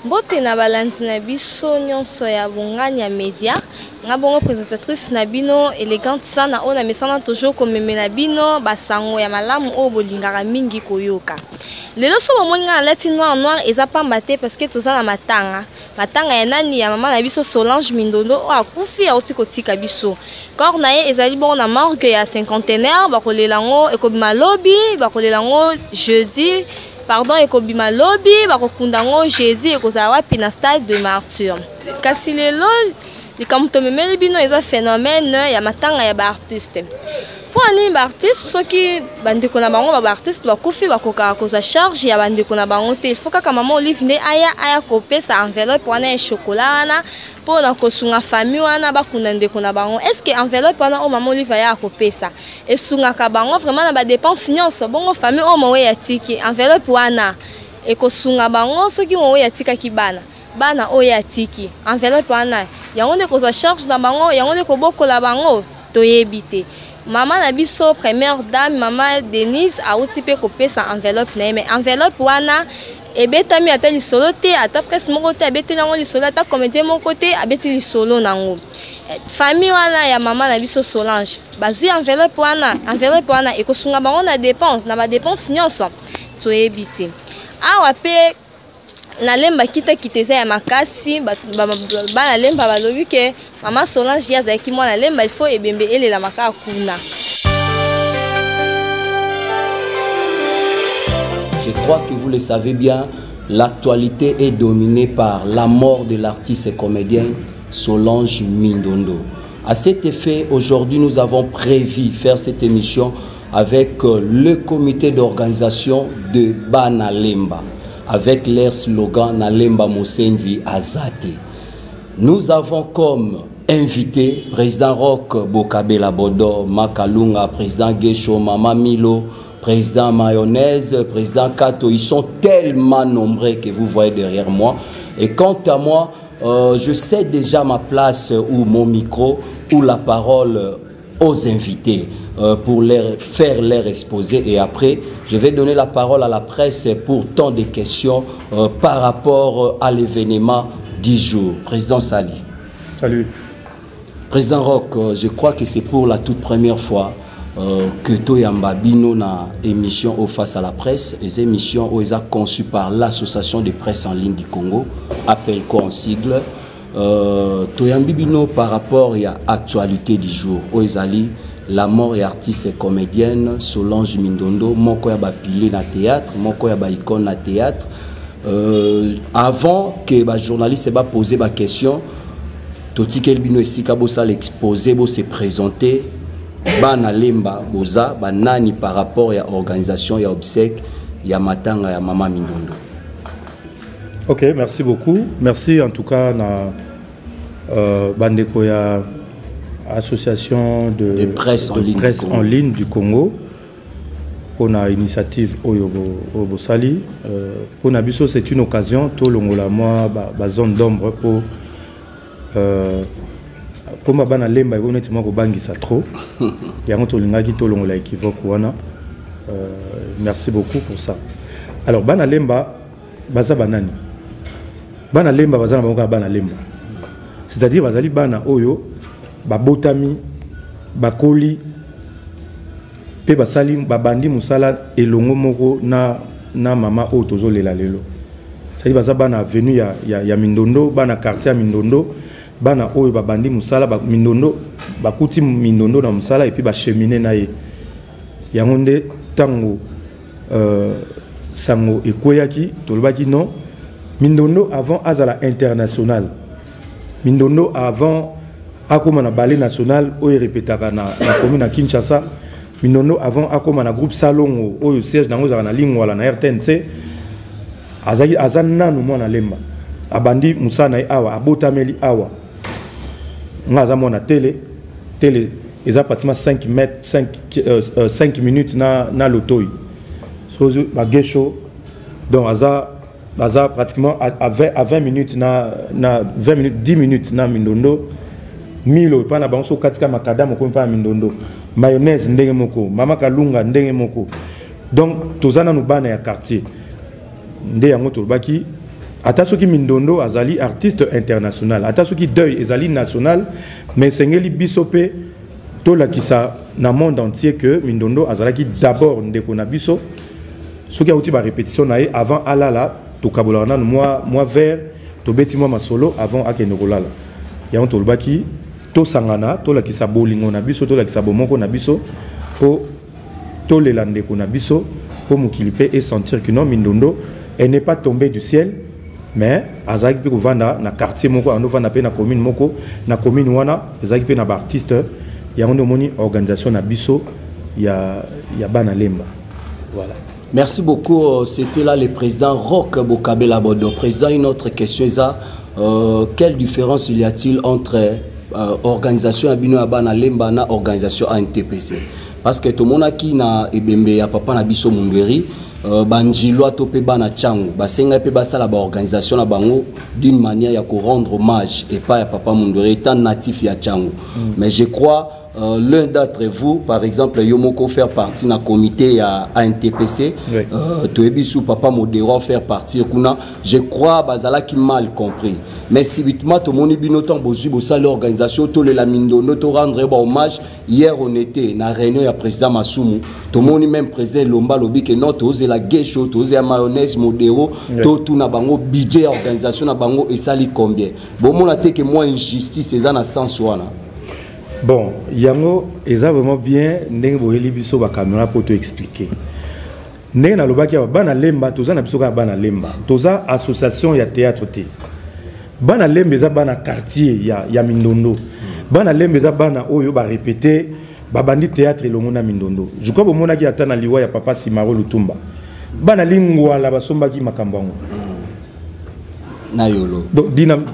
Mbote na balandi na biso nyonso ya Bongani ya Media. Nga bongo présentatrice na bino Elegante Sana oyo na mesana toujours komemela bino basango ya malamu oyo bolingaka mingi koyoka. Lelo so bomoni nga nalati noir noir eza pamba te parce que toza na matanga. Matanga ya nani? Ya mama na biso Solange Mindondo oyo akufi auti kotika biso. Corps na ye ezali bongo na morgue ya cinquantenaire, bakolela yango ekobima lobi, bakolela yango jeudi. Pardon, ekobima lobi, bakokunda yango jeudi, ekozala wapi? Na stade de Martyr. Kasi lelo likambo tomemeli bino eza phénomène ya matanga ya baartiste. Mpo na nini baartiste soki bandeko na bango ba baartiste bakufi bakokaka kozwa charge ya bandeko na bango te? Il faut kaka mama Olive nde aya kopesa enveloppe wana ya chocolat wana mpo na kosunga famille wana bakunda ndeko na bango. Est-ce que enveloppe wana oyo mama Olive aya kopesa esungaka bango vraiment na badepense nyonso? Bongo famille oyo mowe atiki enveloppe wana ekosunga bango soki mowe atikaki bana, bana oyo atiki enveloppe wana yango nde kozwa charge na bango, yango nde kobokola bango? Toyebi te. Mama na biso première dame, mama Denise, awuti mpe kopesa enveloppe na ye, mais enveloppe wana ebetami ata lisolo te, ata presse moko te abeteli yango lisolo, ata comédien moko te abeti lisolo nango. Famille wana ya mama na biso Solange bazwi enveloppe wana, enveloppe wana ekosunga bango na dépense, na badepense nyonso? Toyebi te. Awa mpe na Lemba kitakita eza ya makasi. Bana Lemba balobi ke mama Solange ye azalaki mwana Lemba, il faut ebembe elelama kaka kuna. Je crois que vous le savez bien, l'actualité est dominée par la mort de l'artiste et comédien Solange Mindondo. À cet effet, aujourd'hui, nous avons prévu faire cette émission avec le comité d'organisation de Bana Lemba, avec leur slogan Nalemba Mosenzi Azate. Nous avons comme invité président Rock Bokabela Bodo, Makalunga, président Gesho, Mama Milo, président Mayonnaise, président Kato. Ils sont tellement nombreux que vous voyez derrière moi. Et quant à moi, je sais déjà ma place ou mon micro ou la parole aux invités pour leur faire leur exposé. Et après, je vais donner la parole à la presse pour tant de questions par rapport à l'événement du jour. Président Sali. Salut. Président Rock, je crois que c'est pour la toute première fois que toyamba bino na émission au Face à la presse, les émissions où ils ont conçues par l'association de presse en ligne du Congo, APELCO en sigle. Toyambi bino par rapport à l'actualité du jour. Oezali, la mort et artiste et comédienne Solange Mindondo, moko ya ba pilier na théâtre, moko ya ba icône na théâtre. Avant que ba journaliste ba poser ba question, totikeli bino esika bosala exposé, bo se présenter. Bana Lemba boza ba nani par rapport ya organisation ya obsèque ya matanga ya mama Mindondo? Ok, merci beaucoup. Merci en tout cas na bandeko ya association de presse en de ligne presse du Congo. En ligne du Congo pour na initiative oyo oyo bosali. Pour na biso c'est une occasion tolongola moi ba zone d'ombre pour comme bana Lemba eko neti moko bangisa trop. Yango tolingaki tolongola équivoque wana. Merci beaucoup pour ça. Alors bana Lemba baza banani? Bana Lemba baza na bango kaka bana Lemba. C'est-à-dire bazali bana oyo babotami, bakoli pe basali babandi musala elongo moko na mama oyo tozolela lelo. C'est-à-dire baza bana avenue ya Mindondo, bana quartier ya Mindondo, bana oyo babandi musala ba, Mindondo, bakuti Mindondo na musala et puis ba cheminer na ye. Yango nde tango sango ekweyaki, tolobaki non, Mindondo avant azala international, Mindondo avant akoma na ballet national oyo répétaka na commune ya Kinshasa, Mindondo avant akoma na groupe Salongo oyo siège nango ezalaka na Lingwala na RTNC, azali aza nanu mwana Lemba, abandi musala na ye awa, abotameli awa. Nga aza mwana télé, télé eza pratiquement 5 mètres, 5 minutes na lotoi. Sozo ba gesho, donc aza pratiquement à 20 minutes na 20 minutes, 10 minutes na Mindondo. Milo pa na bango so katika makadam ko pa Mindondo. Mayonnaise ndenge moko, mama Kalunga ndenge moko. Donc toza nanu bana ya quartier. Nde yango tolobaki Ata soki Mindondo azali artiste international, ata soki deuil ezali national, mais esengeli biso mpe tolakisa na monde entier que Mindondo azalaki d'abord ndeko na biso. Soki auti barépétition na ye, avant alala, tokabolaka nanu mwa verre, tobeti mwa masolo avant akende kolala. Yango tolobaki tosangana, tolakisa bolingo na biso, tolakisa bomoko na biso mpo tolela ndeko na biso, mpo mokili mpe esentir que non, Mindondo, elle n'est pas tombée du ciel, mais azalaki mpe kovanda na quartier moko, andovanda mpe na commune moko. Na commune wana ezalaki mpe na baartiste. Yango nde omoni organisation na biso ya bana Lemba, voilà. Merci beaucoup. C'était là le président Rock Bokabela Bodo. Président, une autre question, ça, quelle différence il y a-t-il entre organisation ya bino ya bana Lemba na organisation ANTPC? Parce que tout le monde qui na ebembe ya papa na biso Mundweri, banjilwa to pe bana Tshangu, basenga pe basala ba organisation na bango d'une manière ya ko rendre hommage et pas ya papa Mundweri étant natif ya Tshangu. Mais je crois l'un d'entre vous, par exemple, Yomoko faire partie dans le comité ya ANTPC, toyebi su papa Modero faire partie kuna, je crois bazala qui mal compris. Mais subitement tomoni bino tant bozui bosali organisation tolela Mindondo, to rendre ba hommage. Hier on était na réunion ya président Masumu, tomoni même président Lomba lobi que non, tozela gesho, tozela mayonnaise Modero, to tuna bango budget ya organisation na bango esali combien. Bon, mona te que moi injustice eza na sens wana. Bon, yango eza vraiment bien ndenge boyeli biso ba caméra po to expliquer. Ndenge nalobaki awa, bana Lemba toza na biso kaka bana Lemba, toza association ya théâtre te. Bana Lemba eza bana quartier ya Mindondo. Bana Lemba eza bana oyo barépété, babandi théâtre elongo na Mindondo. Je crois bomonaki ata na liwa ya papa Simaro Lutumba, bana Lingwala basombaki makambo yango. Na yolo. Donc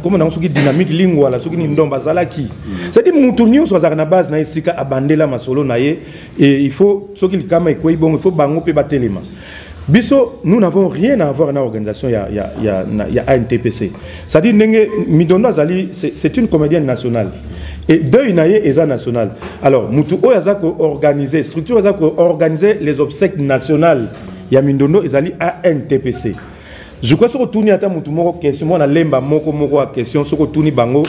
comment nango soki dynamique Lingwala, soki ni ndomba azalaki, c'est-à-dire mutu nyonso azalaka na base na ye, esika abandela masolo na ye. Et il faut, soki likama ekwei bongo, il faut bango mpe batelema. Biso, nous n'avons rien à voir na organisation ya ANTPC. C'est-à-dire ndenge Mindondo azali, c'est une comédienne nationale et deuil na ye eza national. Alors mutu oyo aza koorganiser structure, aza koorganiser les obsèques nationales ya Mindondo, ezali ANTPC. Je crois soki otuni ata mutu moko question, mwana Lemba moko moko ya question, soki otuni bango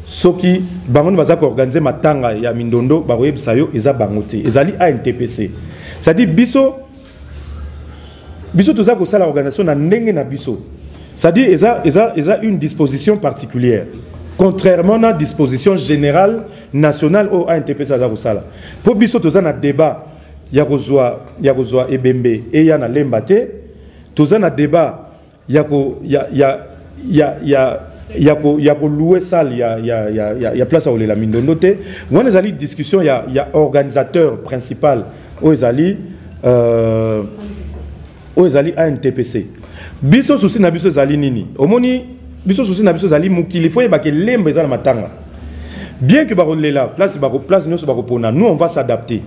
soki bango nde baza koorganiser matanga ya Mindondo, bakoyebisa yo eza bango te, ezali ANTPC. C'est-à-dire biso toza kosala organisation na ndenge na biso, c'est-à-dire eza une disposition particulière contrairement na disposition générale nationale oyo ANTPC aza kosala. Mpo biso toza na débat ya kozwa ebembe eya na Lemba te. Toza na débat ya ko ya ya ya ya ya ko ya kolouer salle ya place ya kolela Mindondo te. Wana ezali discussion ya organisateur principal oyo ezali ANTPC. Biso, souci na biso ezali nini? Omoni, biso souci na biso ezali mokili faut yebaka Lemba eza na matanga. Bien que bakolela place, bako place nyonso bakopona, nous on va s'adapter.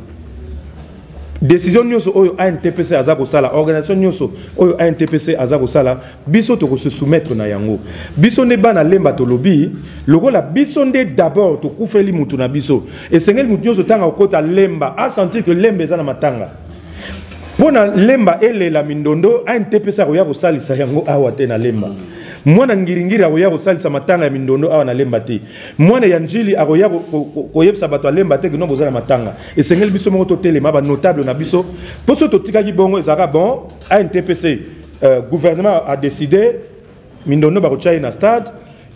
Décision nyonso oyo ANTPC aza kosala, organisation nyonso oyo ANTPC aza kosala, biso tokose soumettre na yango. Biso nde bana Lemba tolobi lokola biso nde d'abord tokufeli mutu na biso, esengeli mutu nyonso ntango akokota Lemba asentir que Lemba eza na matanga. Mpo na Lemba elela Mindondo, ANTPC akoya kosalisa yango awa te na Lemba. Mwana Ngiringiri akoya kosalisa matanga ya Mindondo awa na Lemba te. Mwana ya Njili akoya koyebisa bato ya Lemba te kino boza na matanga. Esengeli biso moko totelema, banotable na biso, mpo so totikaki bongo ezalaka bon. ANTPC, gouvernement a décidé Mindondo bakotya ye na stade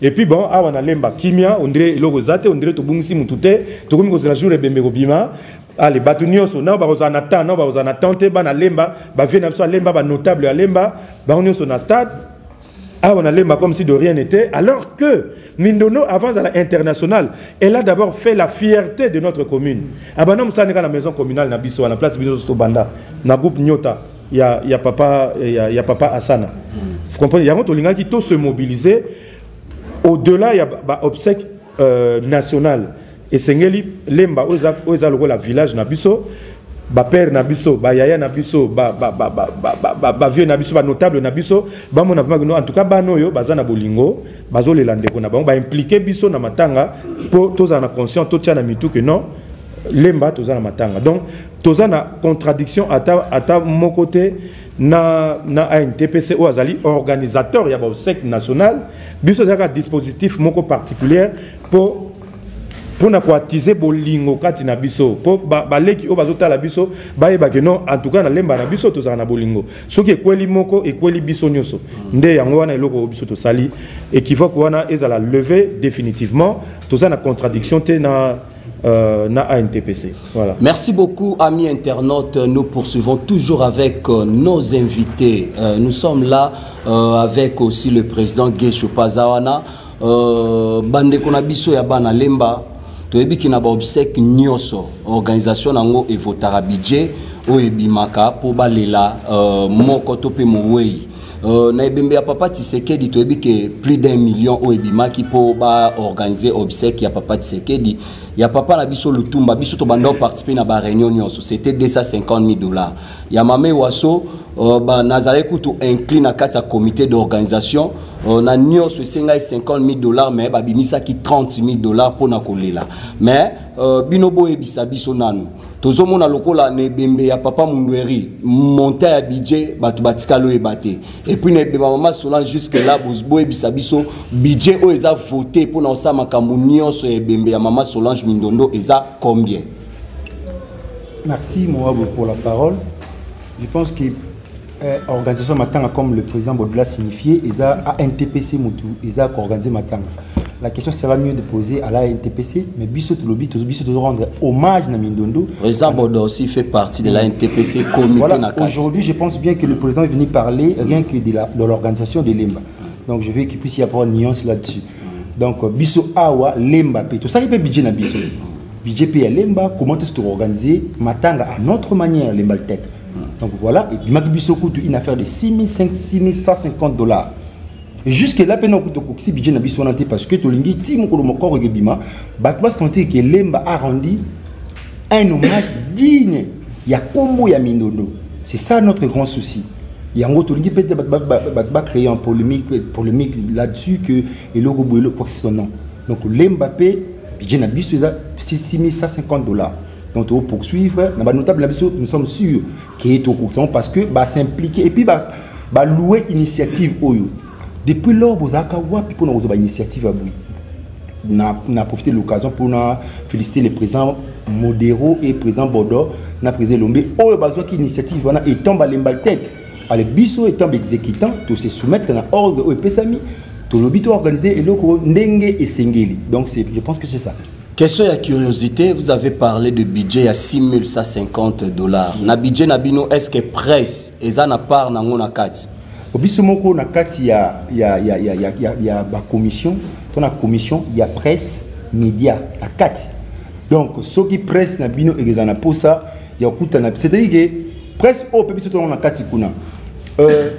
et puis bon, awa na Lemba kimia, on dirait eloko eza te, on dirait tobungisi mutu te. Tokomi kozela jour ebembe kobima. Ale, bato nyonso nao bakozala na temps, nao bakozala na temps te. Bana Lemba, bavieux na biso ya Lemba, banotable ya Lemba, bango nyonso na stade awa na Lemba, comme si de rien n'était, alors que Mindondo, avant azala international, elle a d'abord fait la fierté de notre commune. Abanda mosala ndeka na maison communale na biso wana, place biso tobanda na groupe Nyota ya papa Asana. Vous comprenez? Yango tolingaki to se mobiliser au-delà ya ba obsèque nationale. Esengeli Lemba oyo eza lokola village na biso, bapère na biso, bayaya na biso, bavieux na biso, banotable na biso bamona vraiment, en tout cas bana oyo baza na bolingo, bazolela ndeko na bango, baimpliquer biso na matanga mpo tozala na conscience, totia na mitu ke non, Lemba toza na matanga. Donc toza na contradiction ata moko te. Na ANTPC oyo azali organisateur ya baobsèque national, biso ezalaka dispositif moko particulière mpo mpona koattiser bolingo kati na biso, mpo baleki oyo bazotala biso bayebake non, en tout cas na Lemba na biso tozala na bolingo. Soki ekweli moko, ekweli biso nyonso. Nde yango wana eloko oyo biso tosali, équivoque wana ezala levé définitivement. Toza na contradiction te na ANTPC. Voilà. Merci beaucoup, amis internautes. Nous poursuivons toujours avec nos invités. Nous sommes là avec aussi le président Gesho Pazawana. Bandeko na biso ya bana Lemba, toyebi na baobsèque nyonso, organisation nango evotaka budget oyo ebimaka mpo balela moko to mpe mowei. Na ebembe ya papa Tshisekedi, toyebi ke plus d'1 million oyo ebimaki mpo baorganiser obsèque ya papa Tshisekedi. Ya papa na biso Lutumba, biso tobanda oparticiper na baréunion nyonso, c'était 250 000 $. Ya mama Ewaso, nazalaki kutu inclus na kati ya comité d'organisation. Na nyonso esengai 50 000 $, mais babimisaki 30 000 $ mpona kolela. Mais bino boyebisa biso nanu, tozomona lokola na ebembe ya papa Mundweri, montant ya budget bato batikali oyeba te. Et puis na ebembe ya mama Solange, jusque là boyebisa biso budget oyo eza voté mpona kosala makambo nyonso ya ebembe ya mama Solange Mindondo eza combien? Merci Moabo pour la parole. Je pense que organisation Matanga, comme le président Baudela signifié, eza ANTPC mutu eza organiser Matanga. La question sera mieux de poser à la ANTPC, mais biso tolobi, biso to rendre hommage na Mindondo. Président Bodo aussi fait partie de la NTPC, comité Voilà, na kati. Aujourd'hui, je pense bien que le président est venu parler rien que de l'organisation de Lemba. Donc je veux qu'il puisse y avoir une nuance là-dessus. Donc biso awa Lemba pe, tout ça il peut budget na biso. Budget pe ya Lemba, comment est-ce que organiser Matanga à notre manière, Lemba Tech. Donc voilà, et puis biso coûte une affaire de 6150 $. Et jusque là pe na kutu budget na biso wana te, parce que tolingi ti mokolo mokoro ekebima, bato basentir que Lemba a rendu un hommage digne ya kombo ya Mindondo. C'est ça notre grand souci. Yango tolingi peut-être bato bacréer en polémique là-dessus, que eloko boye, eloko quoi que ce soit, non. Donc Lemba pe budget na biso eza 6150 $. Donc to poursuivre na banotable na biso, nous sommes sûrs que tokokisa, parce que bas'impliquer et puis balouer initiative oyo. Depuis lors bozalaka wapi mpona kozwa bainitiative ya boye? Na profité de l'occasion pour na féliciter le président Modero et président Bodo na président Lombe oyo bazwaki initiative wana. Étant balemba tête ale, biso étant exécutant, to se soumettre na ordre oyo epesami. Tolobi to organiser eloko ndenge esengeli. Donc je pense que c'est ça. Question ya curiosité, vous avez parlé de budget à 6150 $. Na budget na bino, est-ce que presse eza na part nango na kati? Biso moko na kati ya bacommission to na commission ya presse média na kati. Donc soki presse na bino ekozala na posa ya kokutana, c'est-à-dire que presse oyo mpe biso tongo na kati kuna,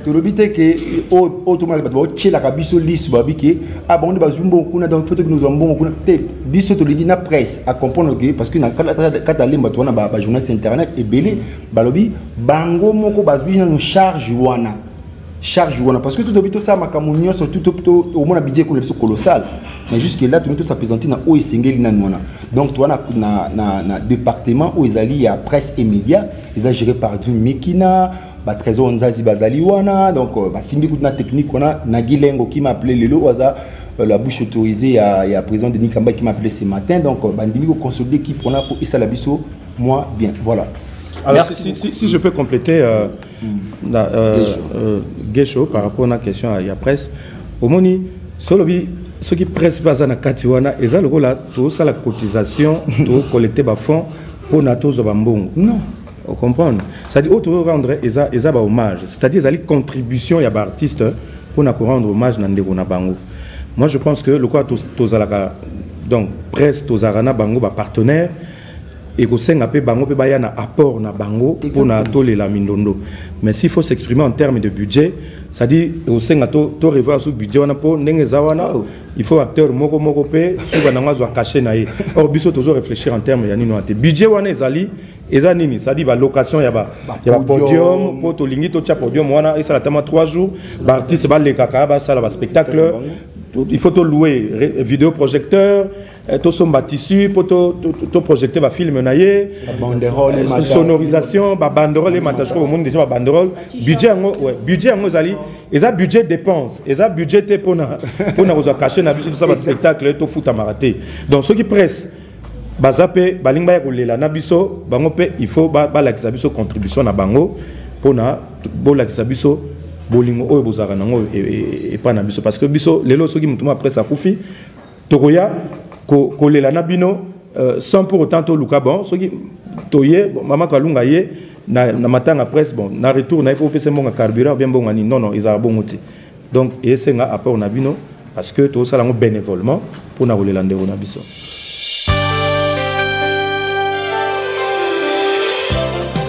tolobi te ke oyo tomonaka bato baotielaka biso liso, babi ke ah, bango nde bazwi mbongo kuna, donc faut toki nozwa mbongo kuna te. Biso tolingi na presse à comprendre que, parce que na kati ya Lemba to wana bajournaliste internet ebele balobi bango moko bazwi nano charge wana, parce que tolobi tosala makambo nyonso, omona budget kuna biso colossal, mais jusque là tolingi tos'appesantir na oyo esengeli nanu wana. Donc toza na département oyo ezali ya presse et média, eza géré par du Mekina, batrésor Nzazi bazali wana. Donc basimbi kutu na technique wana na Gilengo qui m'a appelé lelo, oyo aza la bouche autorisée ya président Denis Kamba, qui m'a appelé ce matin. Donc bandimi koconsolider équipe wana po esala biso moi bien. Voilà. Alors, Merci. si je peux compléter Gesho par rapport à la question ya presse, omoni solobi soki presse baza na kati wana, eza lokola tosala cotisation, tocollecte bafonds mpona tozwa bambongo. Non. Comprendre, c'est-à-dire oyo tozorendre eza bahommage, c'est-à-dire ezali contribution ya baartiste mpona korendre hommage na ndeko na bango. Moi je pense que lokola tozalaka, donc presse tozalaka na bango bapartenaire, ekosenga mpe bango mpe baya na apport na bango mpona tolela Mindondo. Mais s'il faut s'exprimer en termes de budget, C'est-à-dire osenga to revoir su budget wana, mpo ndenge eza wana, il faut acteur moko moko mpe suka nango azwa cachet na ye. Or biso tozo réfléchir en terme ya nini wana te. Budget wana ezali eza nini? C'est-à-dire balocation ya bapodium, mpo tolingi totya podium wana esala tama 3 jours, baartiste balekaka, basala baspectacle. Il faut tolouer vidéo projecteur, tosomba tissu mpo toprojecte bafilm na ye, sonorisation, babanderole emata. Je crois omoni déjà babanderole. Budget yango, ouais, budget yango ezali, eza budget dépense, eza budget te mpona kozwa cachet na biso, tosala baspectacle, tofutamaka te. Donc soki presse baza mpe balingi baya kolela na biso, bango mpe il faut balakisa biso contribution na bango, mpona bolakisa biso bolingo oyo bozalaka nango epai na biso. Parce que biso lelo, soki motu moko presse akufi, tokoya kolela na bino sans pour autant toluka. Bon, soki toye, bon, mama Kalunga ye na matanga presse, bon, na retour na, il faut opesa mbongo carburant ou bien mbongo nini. Non, non, ezalaka bongo te. Donc esenga apport na bino, parce que tozosala yango bénévolement mpona kolela ndeko na biso.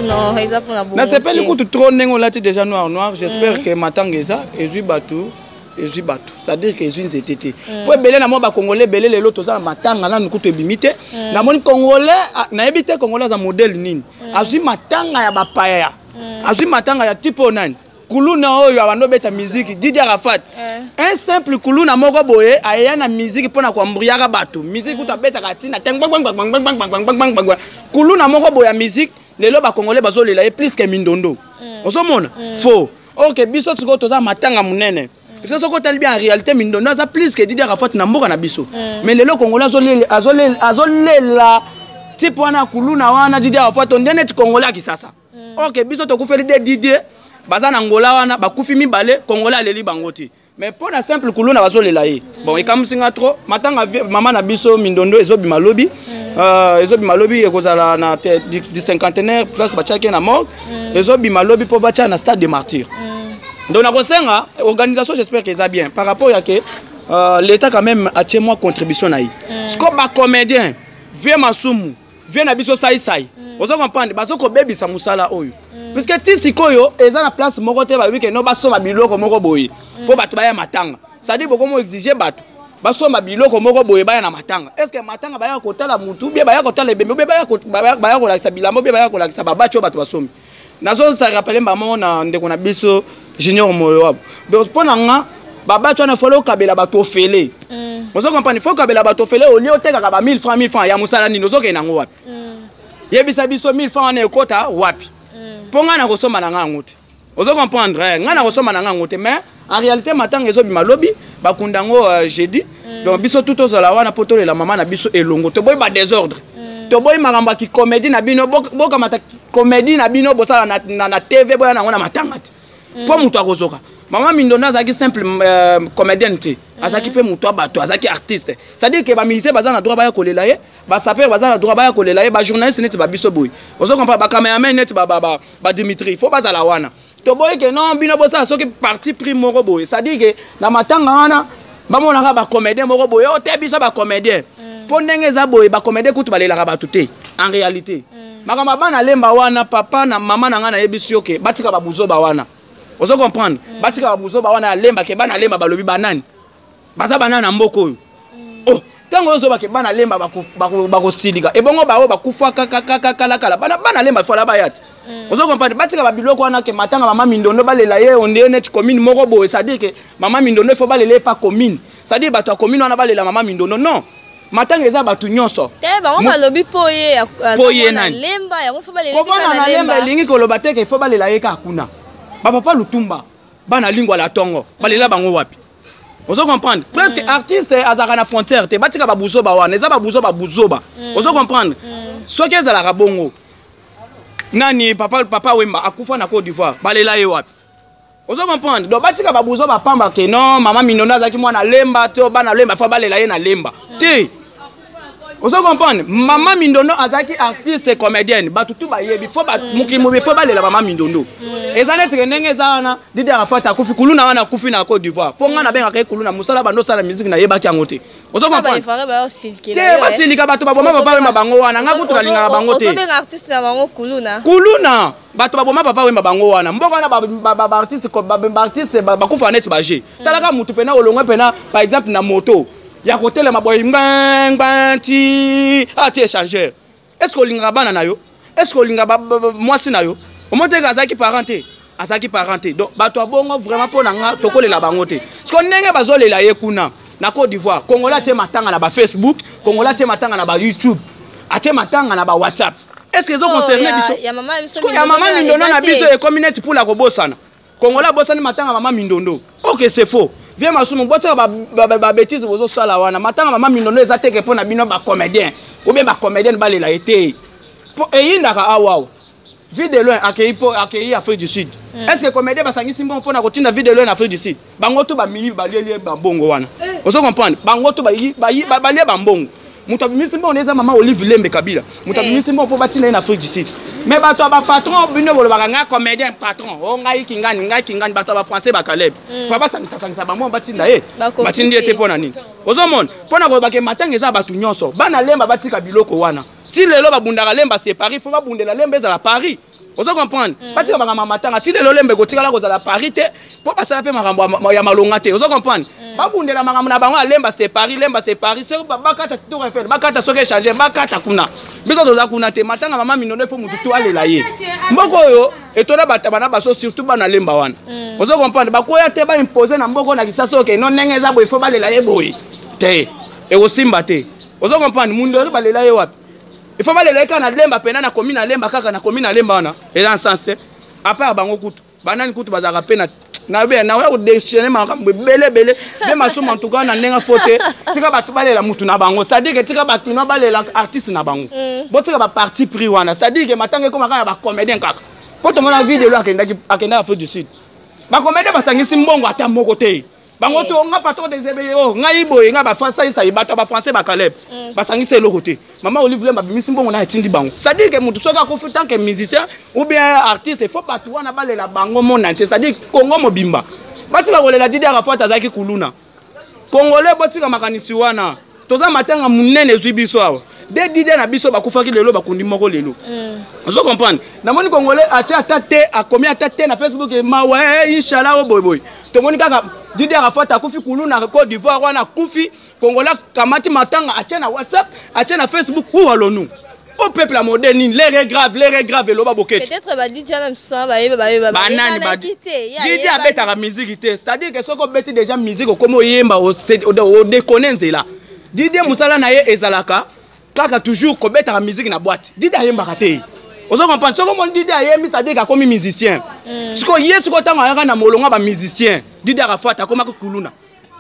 Non, eza mpona bongo. Nasepeli kutu trop ndenge olati déjà noir noir. J'espère que matanga eza ezwi bato, ezwi bato, c'est-à-dire que ezwi nzete te, po ebele na mwa bacongolais ebele lelo toza na matanga, nanu kutu ebimi te. Namoni Congolais, nayebi te Congolais aza modèle nini, azwi matanga ya bapaya, azwi matanga ya type oyo nani, kuluna oyo abandi obeta miziki, Didi Arafat, un simple kuluna moko boye ayeya na miziki mpona koambriaka bato. Miziki kutu abetaka ntina te, kuluna moko boye ya miziki. Lelo bacongolais bazolela ye plus que Mindondo. Ozomona faux. Ok, biso sikoyo toza matanga monene, parce que soki otali bien, en réalité Mindondo aza plus que Didi Arafat na mboka na biso. Mais lelo Congolais azolela type wana, kuluna wana, Didi Arafat, nde neti Congolais ya Kisasa. Ok, biso tokufeli de Didier, baza na Ngola wana, bakufi mibale, Congolais aleli bango te, mais mpo na simple kuluna bazolela ye. Bon, ekamwisi nga trop. Matanga mama na biso Mindondo ezobima lobi, ezobima lobi, ekozala na du cinquantenaire, place batiaki na morgue. Ezobima lobi mpo batia na stade de Martyr. Donc nakosenga organisation, j'espère que eza bien par rapport ya ke l'État quand même atie mwa contribution na ye. Siko bacomédien, vie masumu, vie na biso saisai, ozo comprendre, bazo kobebisa mosala oyo, puisque ti sikoyo eza na place moko te bayebi ke no basomba biloko moko boye mpo bato baya matanga. C'est-à-dire bokomo exige bato basomba biloko moko boye baya na matanga. Est ce que matanga baya kotala mutu, bie baya kotala ebembe, bie baya kolakisa bilamba, bie baya kolakisa babati oyo bato basombi? Nazosa rappeler mbamo na ndeko na biso Junior Moyo wabo. Donc mpo na nga, babati wana folo okabela bato ofele. Ozo comprendre, faut okabela bato ofele olie otekaka ba 1000 francs. 1000 francs ya mosala nini? Ozokende yango wapi? Yebisa biso, 1000 francs wana ekota wapi? Mpo ngai na kosomba na ngai yango te. Ozo comprendre, ngai na kosomba na ngai yango te. Mais en réalité matanga ezobima lobi, bakunda yango jeudi. Donc biso tu tozala wana mpo tolela mama na biso elongo. Toboyi badésordre, toboyi makambo ya kicomédie na bino. Bokamata comédie na bino bosala na TV, boya nango na matanga te, mpo moto akozoka. Mama Mindondo azalaki simple comédienne te, azalaki mpe moto ya bato, azalaki artiste. C'est-à-dire que bamusicien baza na droit baya kolela ye, basapeur baza na droit baya kolela ye, bajournaliste neti babiso boye, ozo comprendre, bacameraman neti badimitri, faut bazala wana. Toboyi ke non, bino bosala soki parti pris moko boye, c'est-à-dire que na matanga wana bamonaka bacomédien moko boye oyo te. Biso bacomédien, mpo ndenge eza boye, bacomédien kutu balelaka bato te. En réalité makambo ya bana Lemba wana, papa na mama na ngai, nayebisi yo ke batika babuzoba wana. Ozo comprendre, batika babuzoba wana ya Lemba, ke bana Lemba balobi banani, baza banani na mboka oyo? Oh, ntango oyo ozobake bana Lemba bakosilika, ebongo baoyo bakufa kakalakala, bana Lemba fala baya te. Ozo comprendre, batika babiloko wana ke matanga mama Mindondo balela ye ondeye neti commune moko boye. C'est-à-dire ke mama Mindondo ifo balela ye pa commune, c'est-à-dire bato ya commune wana balela mama Mindondo. Non, matanga eza bato nyonso. Te, bango balobi mpo ye Po ye nani? Lemba yango fo balela. Kovanda na Lemba elingi koloba te ke ifo balela ye kaka kuna. Bapapa Lutumba, bana Lingwala ntongo balela bango wapi? Ozo comprendre, presque artiste azalaka na frontière te. Batika babuzoba wana, eza babuzoba, buzoba. Ozo comprendre, soki ezalaka bongo, nani, papa Wemba akufa na Côte d'Ivoire, balela ye wapi? Ozo comprendre? Donc batika babuzo bapamba ke non, mama Mindondo azalaki mwana Lemba te, bana Lemba fa balela ye na Lemba te. Ozo comprendre? Mama Mindondo azalaki artiste comédienne, bato tu bayebi, fo mokili mobi fo balela mama Mindondo. Eza neti ke ndenge eza wana, Didi Arafat akufi, kuluna wana akufi na Côte d'Ivoire. Mpo ngai nabengaka ye kuluna, mosala bando osala musique nayebaki yango te. Ozo comprendre? Te, basilika bato baboma papa Wemba bango wana, ngai kutu nalingaka bango te. Ozobenga artiste na bango kuluna? Kuluna, bato baboma papa Wemba bango wana. Mboka wana baartiste bakufa neti baje. Talaka mutu pena olongwe pena par exemple na moto ya kotelema boye ngbangba ti ati échangeur. Est ce que olingaka bana na yo? Est ce que olingaka mwasi na yo? Omoni te azalaki parent te, azalaki parent te. Donc bato ya bongo vraiment mpo na nga tokolela bango te. Parce que ndenge bazolela ye kuna na Côte d'Ivoire, Congolais atie matanga na ba Facebook, Congolais atie matanga na ba YouTube, atie matanga na ba WhatsApp. Est ce que ezo concerne biso? Ya mama biso, ya mama Mindondo na biso ekomi neti pula kobosana. Congolais abosani matanga mama Mindondo. Ok, c'est faux. Viens Masumu, botika ba bêtise bozo sala wana. Matanga mama Mindondo eza teke pona bino ba comédien. Ou bien ba comédienne balela ete. Po eyindaka awa. Vie de loin accueilli po accueilli Afrique du Sud. Est-ce que comédien basangisi mbongo pona kotinda vie de loin en Afrique du Sud? Bango to ba miyi ba lielie ba mbongo wana. Ozo comprendre? Bango to ba ba lie ba mbongo. Moto abimisi mbongo eza mama Olive Lembe Kabila. Moto abimisi mbongo po batinda ye na Afrique du Sud. Mais bato ya ba patron bino bolobaka nga comédien patron. O ngai kingani, ngai kingani, bato ya ba français ba Caleb. Fa basangisa sangisa bango batinda ye. Batindi ye te pona nini? Ozomona? Pona koloba ke matanga eza bato nyonso. Bana Lemba batika biloko wana. Ti lelo babundaka Lemba c'est Paris, faut babundela Lemba ezala Paris. Ozo comprendre? Batika makambo ya matanga, ti lelo Lemba ekotikala kozala Paris te, po basala pe makambo ya malonga te. Ozo comprendre? Babundela makambo na bango ya Lemba c'est Paris, Lemba c'est Paris, soki bakata Tour Eiffel, bakata soki échanger, bakata kuna. Biso toza kuna te, matanga mama Mindondo faut mutu tu alela ye. Mboko oyo etonda bataba na baso surtout bana Lemba wana. Ozo comprendre? Bakoya te ba imposer na mboko na Kisasa oke non ndenge eza boye faut balela ye boye. Te, ekosimba te. Ozo comprendre? Mundu balela ye wapi? Il faut balela ye kaka na Lemba pena na commune na Lemba kaka na commune na Lemba wana. Eza en sens te. À part bango kutu, banani kutu bazalaka pe na na be na ya kodéchaîner makambo ebele ebele. Be masumu en tout cas na ndenge fo te. Tika bato balela mutu na bango. C'est-à-dire que tika bato na balela artiste na bango. Botika ba parti pris wana. C'est-à-dire que matanga ekoma kaka ba comédien kaka. Po tomona vidéo akendaki akendaki Afrique du Sud. Ba comédien basangisi mbongo ata moko te. Bango to nga patron des ebeye oh ngai boye nga ba français ça bato ba français ba Caleb. Basangisi eloko te. Maman Olive Lemba bimisi mbongo na etindi bango. C'est-à-dire que mutu soki akufi tant que musicien ou bien artiste, il faut bato wana balela bango monde entier. C'est-à-dire Congo mobimba. Batika kolela Didi Arafat azalaki kuluna. Congolais botika makanisi wana. Toza matanga munene ezwi biso awa. De Didi na biso bakufaki lelo bakundi moko lelo. Ozo comprendre? Namoni Congolais atia ata te, akomi ata te na Facebook mawa inshallah o boy boy. Tomoni kaka Didi Arafat akufi kuluna Côte d'Ivoire wana akufi. Congolais kamati matanga atia na WhatsApp, atia na Facebook où allons-nous? Au peuple à modèle nini, l'air est grave, l'air est grave eloba boketi. Peut-être ba Didi na mso ba yeba ba yeba. Banani ba Didi abetaka musique te, c'est-à-dire que soko beti déjà musique okomo yemba o déconner nzela. Didi musala na ye ezalaka kaka toujours kobetaka musique na boîte. Didi ayembaka te. Ozo comprendre? Soko mon Didi ayembi, c'est-à-dire qu'akomi musicien. Siko ye siko tango ayaka na molongo ba musicien. Didi Arafat akomaka kuluna.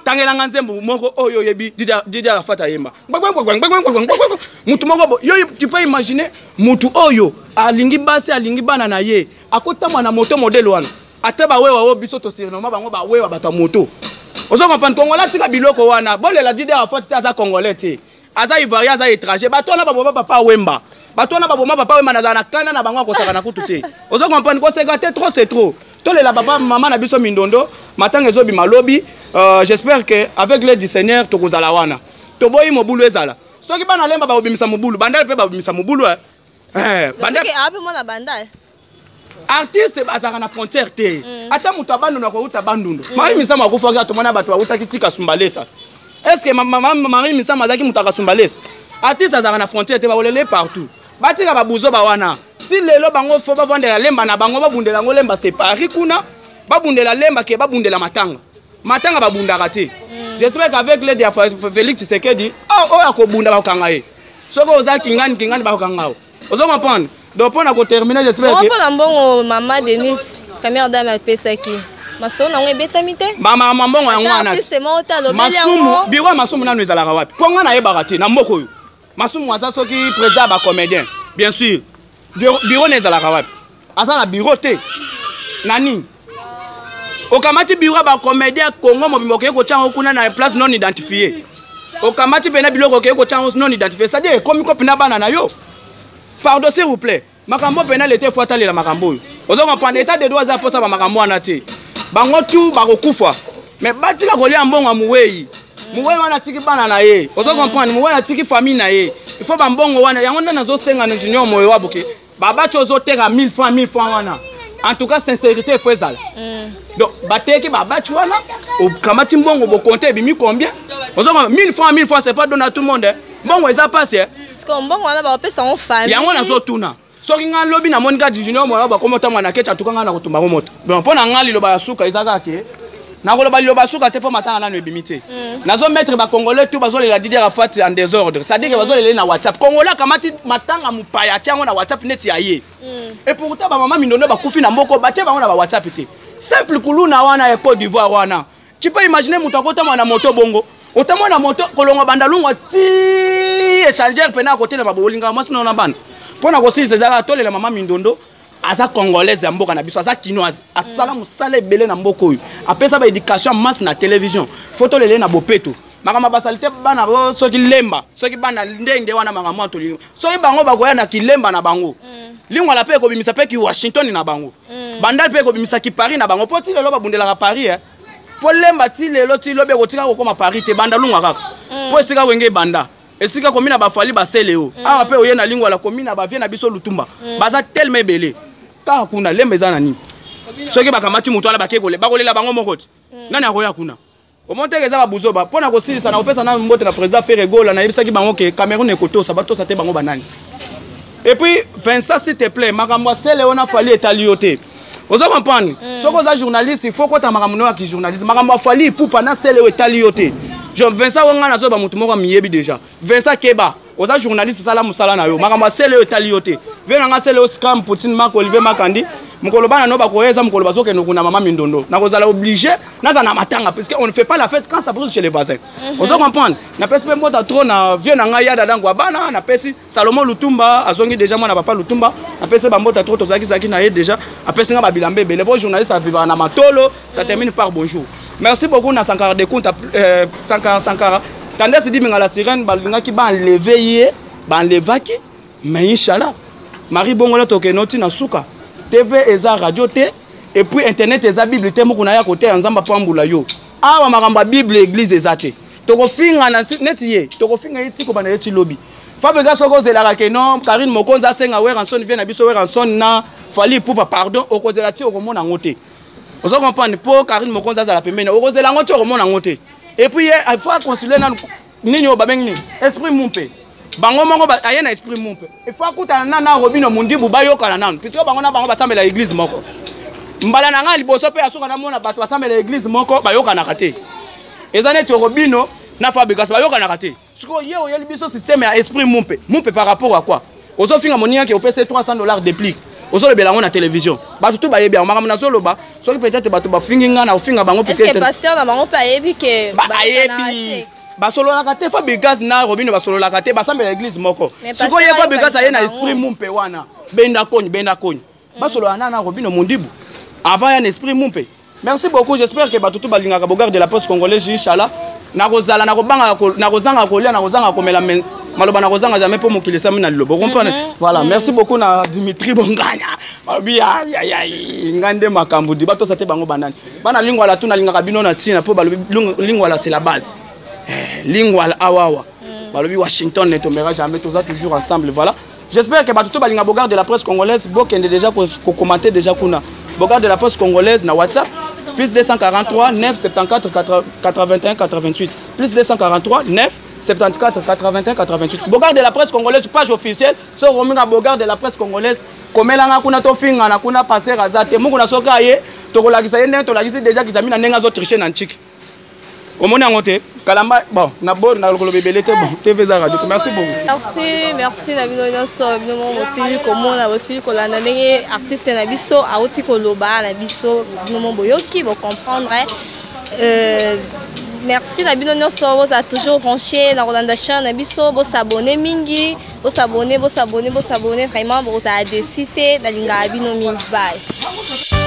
Tangelanga nzembo moko oyo oyebi Didi Arafat ayemba. Mutu moko bo, yo tu peux imaginer mutu oyo alingi basi alingi bana na ye, akotama na moto modèle wana. Ata ba wewa oyo biso to surnommer bango ba wewa bato ya moto. Ozo comprendre? Congolais tika biloko wana. Bolela Didi Arafat te aza congolais te. Aza ivoirien, aza étranger. Bato wana baboma papa Wemba. Bato wana baboma papa Wemba nazala na kanda na bango akosaka na kutu te. Ozo comprendre? Koseka te, trop c'est trop. Tolela papa mama na biso Mindondo, matanga ezobima lobi. J'espère que avec l'aide du Seigneur tokozala wana. Toboyi mobulu ezala. Soki bana Lemba babimisa mobulu, bandal pe babimisa mobulu, hein. Bandal Soki ape mwana bandal. Artiste bazaka na frontière te. Ata moto abandundu akouta bandundu. Marie Misamu akufaki atomona bato bautaki tika Sumbalesa. Est-ce que Marie Misamu azalaki moto akasumbalesa? Artiste azaka na frontière te, bakolele partout. Batika babuzo ba wana. Si lelo bango fo bavandela Lemba na bango, babundela yango Lemba c'est Paris kuna. Babundela Lemba ke babundela matanga. Matanga babundaka te. J'espère qu'avec l'aide ya Félix Tshisekedi, oh, oyo akobunda bakokanga ye. Soki oza kingani kingani bakokanga yo. Ozo comprendre? Donc pour na terminer, j'espère que Pour mbongo maman Denise, première dame apesaki. Masolo nango ebetami te? Mama mbongo yango wana. Artiste moko te alobeli Masumu, yango. bureau ya Masumu nanu ezalaka wapi? Po nga nayebaka te na mboka oyo. Masumu aza soki président ba comédien, bien sûr. Bureau na ezalaka wapi? Aza na bureau te. Nani? Okamati bureau ba comédien Congo mobimba okoki kotia yango kuna na place non identifiée. Okamati mpena biloko, okei kotya yango non identifié, c'est-à-dire ekomi ko mpena bana na yo. Pardon, s'il vous plaît, makambo mpena lete fo atalela makambo oyo. Ozo comprendre, état de droit eza mposa bamakambo wana te. Bango tu bakokufa, mais batika kolia mbongo ya mowei. Mowei wana atiki bana na ye, ozo comprendre? Mowei atiki famille na ye. Il faut bambongo wana, yango nde nazosenga na Junior Moyo Wabuke. Babati ozoteka 1000 francs, 1000 francs wana, en tout cas sincérité efo ezala. Donc bateki babati wana, okamati mbongo, bokonte ebimi combien? Ozo 1000 francs, 1000 francs, c'est pas donné à tout le monde, hein. Mbongo eza pasi, eh. Sikoyo mbongo wana bakopesa yango famille? Yango nazotuna. Soki ngai lobi namoni kaka Junior Moyo bakoma otambola na keti, atuka ngai na kotumbango moto. Donc mpo na ngai, liloba ya suka eza kaka ke nakoloba liloba ya suka te, mpo matanga nano ebimi te. Nazomettre bacongolais tout bazolela Didier Arafat en désordre, c'est-à-dire que bazolela ye na WhatsApp. Congolais akamati matanga mopaya, atia yango na WhatsApp neti ya ye. Et pourtant bamama Mindondo bakufi na mboka, batie bango na bawhatsapp te. Simple kuluna wana ya Côte d'Ivoire wana, tu peux imaginer moto akotambola na moto bongo, otambola na moto kolongwa Bandalungwa ti échangeur pene akotelema, bolingaka mwasi na bana. Mpo na kosilisa, ezalaka tolela mama Mindondo. Aza congolaise ya mboka na biso, aza kinoise, asala mosala ebele na mboka oyo, apesa baéducation ya masse na télévision. Fo tolele na bopeto. Makambo basali te bana bo soki Lemba, soki bana ndenge wana, makambo wana tolingi soki bango bakoya na kilemba na bango. Lingwala mpe ekobimisa mpe ki Washington na bango. Bandal mpe ekobimisa ki Paris na bango, mpo ti lelo babundelaka Paris, eh. Mpo Lemba ti lelo, ti lobi ekotika kokóma Paris te, banda lungwa kaka. Mpo esika Wenge ebanda, esika komi na bafali basele o. Awa mpe oye na Lingwala, komi na bavie na biso Lutumba. Baza telema ebele kaka kuna. Lemba eza na nini? Soki bakamati moto wana, bake bakolela bango moko te. Nani akoya kuna? Omoni teke eza babuzoba. Mpo na kosilisa, na kopesa nanu mbote na président Ferre Gola. Nayebisaki bango ke Cameroun ekotosa, batosa te, bango banani? Et puis Vincent, s'il te plaît, makambo ya sele wana Fally etali yo te, ozo comprendre? Soki oza journaliste, il faut kota makambo no ya kijournaliste. Makambo ya Fally Ipupa na sele oyo etali yo te. Jean Vincent oyo ngai nazoyeba motu moko amiyebi déjà. Vincent, keba, oza journaliste, sala mosala na yo. Makambo ya sele oyo etali yo te. Vie na nga sele oyo scam Poutine, Mark Olivier Makandi, mokolo bana no bakoya, eza mokolo bazokende kuna mama Mindondo, nakozala obligé naza na matanga, parce que on ne fait pas la fête quand ça brûle chez les voisins. Ozo comprendre? Napesi mpe mbota trop na vie na ngai ya dadango ya bana. Napesi Salomo Lutumba, azongi déjà, mwana papa Lutumba. Napesi bambota trop, tozalaki na ye déjà, apesi nga babilamba ebele po journaliste avivaka na matolo. Ça termine par bonjour, merci beaucoup na Sankara de Kunta, Sankara, Sankara Tandesi Diminga la sirène. Balingaki baenleve ye, baenlevaki, mais inchallah Marie Bongola, tokende oti na suka. TV eza radio te, et puis internet eza Bible te. Moko na ya koteya, Nzambe apambula yo. Awa makambo ya Bible, église eza te. Tokofinga na neti ye, tokofinga ye ti kobanda ye ti lobi. Fabriga, soki ozelaka ke non, Karine Mokonzi asenga Werrason, vie na biso Werrason na Fally Ipupa pardon, okozela ti okomona yango te. Ozo comprendre? Mpo Karine Mokonzi azala pembeni, okozela yango ti okomona yango te. Et puis ye faut aconsuler nanu nini oyo babengi nini, esprit mumpe. Bango moko aye na esprit mumpe, il faut akutana na Robino Mundibu, bayokana nanu, puisque bango na bango basambela église moko. Mbala na ngai liboso mpe asuka, namona bato basambela église moko bayokanaka te. Eza neti Robino na Fabrigas bayokanaka te. Sikoyo ye oyeli biso système ya esprit mumpe mumpe par rapport à quoi? Ozofinga moninga ke opesa 300 $ déplique, ozolobela yango na télévision, bato tu bayebi yango. Makambo nazoloba, soki peut-être bato bafingi ngai na kofinga bango. Pasteur na bango mpe ayebi ke ayebi basololaka te. Fabrigas na Robino basololaka te, basambela église moko. Sikoyo ye Fabrigas aye na esprit mumpe wana, benda koni, benda koni, basolola na Robino Mundibu avant ya na esprit mumpe. Merci beaucoup, j'espère que bato tu balingaka Bogard de la Poste congolaise. Inchallah nakozala, nakobanga, nakozanga kolia, nakozanga komela, mais maloba nakozanga jamais, mpo mokili esami na liloba. Comprendre? Voilà. Merci beaucoup na Dimitri Bonganya, balobi ayayay ngai nde makambo di batosa te. Bango banani? Bana Lingwala tu, nalingaka bino na ntina, mpo balobi Lingwala c'est la base. Lingwala awawa, balobi Washington ne tombera jamais, toza toujours ensemble. Voilà, j'espère que bato to balinga Bogard de la presse congolaise, bokende déjà kocommenter déjà kuna Bogard de la presse congolaise na WhatsApp, plus 243 9 74 81 88, plus 243 9 74 81 88. Bogard de la presse congolaise, page officielle. So okominga Bogard de la presse congolaise, komelanga kuna, tofingana kuna. Pasteur aza te moko na soki aye, tokolakisa ye ndenge tolakisi déjà kizami na ndenge azotriche na ntiki. Omoni yango te kalamba. Bon, na bo na koloba ebele te. Bon, TV eza radio te. Merci beaucoup. Merci, merci na bino nyonso. Bino moko bosili komona, bosili kolanda ndenge artiste na biso auti koloba na biso. Bino moko boyoki, bocomprendre. Merci na bino nyonso. Bozala toujours branché na kolanda chaîne na biso. Bosabone mingi, bosabone, bosabone, bosabone. Vraiment, bozala déçus te. Nalingaka bino mingi. Bye.